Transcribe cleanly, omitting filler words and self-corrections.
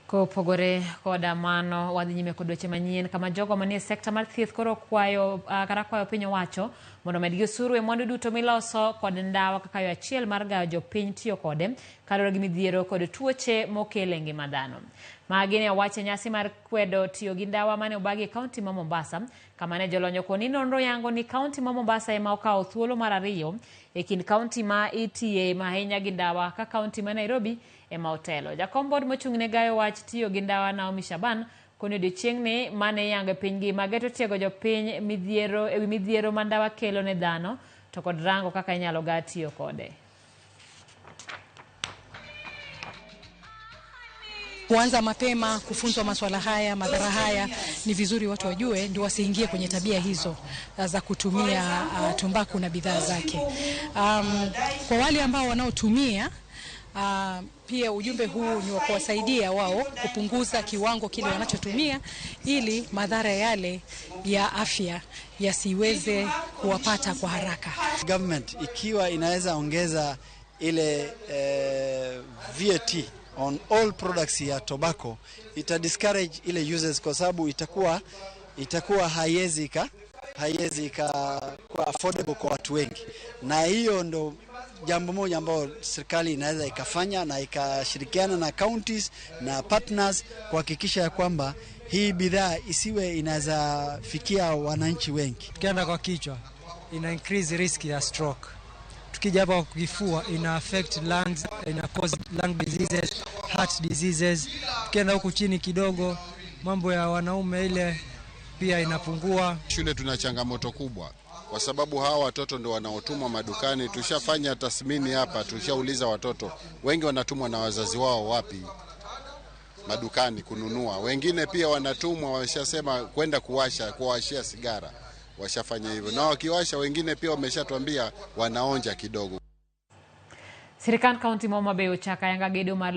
Kopogore koda mano, wadhi nyime kod weche manyien kama jogo manie sekta mar thieth koro kwayo kata kwayo piny owacho mondo omedgi osuru e mwandu duto miloso kod ndawa kaka yo achiel mar gayo jopiny tiyo kode kaluwore gi midhiero kod tuoche mokelo e ngima dhano. Magi ne owach e nyasi mar kwedo tiyo gi ndawa mane obagi e kaunti ma Mombasa kama ne jolony okoni nonro yango ni kaunti ma Mombasa ema okawo thuolo mar ariyo e kind kaunti ma itiye ahinya gi ndawa ka kaunti ma Nairobi ema otelo. Jakom board mochung' ne gayo wach tiyo gi ndawa Naomi Shaban koni odiochieng'ni mane iyango e piny ngima geto tiego jopiny midhiero ewi midhiero ma ndawa kelo ne dhano to kod rango kaka inyalo ga tiyo kode. Kuanza mapema kufunzwa masuala haya, madhara haya, ni vizuri watu wajue, ndio wasiingie kwenye tabia hizo za kutumia tumbaku na bidhaa zake. Kwa wale ambao wanaotumia pia ujumbe huu ni wa kuwasaidia wao kupunguza kiwango kile wanachotumia ili madhara yale ya afya yasiweze kuwapata kwa haraka. Government ikiwa inaweza ongeza ile VAT on all products ya tobacco, ita discourage ile users kwa sababu itakuwa haiwezi kuwa affordable kwa watu wengi, na hiyo ndo jambo moja ambalo serikali inaweza ikafanya na ikashirikiana na counties na partners kuhakikisha ya kwamba hii bidhaa isiwe inaweza fikia wananchi wengi. Tukienda kwa kichwa ina increase risk ya stroke. Tukija hapa kwa kifua ina affect lungs, ina cause lung diseases, heart diseases. Tukienda huku chini kidogo mambo ya wanaume ile pia inapungua. Shule tuna changamoto kubwa kwa sababu hawa watoto ndio wanaotumwa madukani. Tushafanya tathmini hapa, tushauliza watoto wengi wanatumwa na wazazi wao wapi madukani kununua. Wengine pia wanatumwa, wameshasema kwenda kuwashia sigara, washafanya hivyo. Na wakiwasha wengine pia wameshatuambia wanaonja kidogo. Sirikand kaunti ma Homa Bay ochako ayanga gedo mar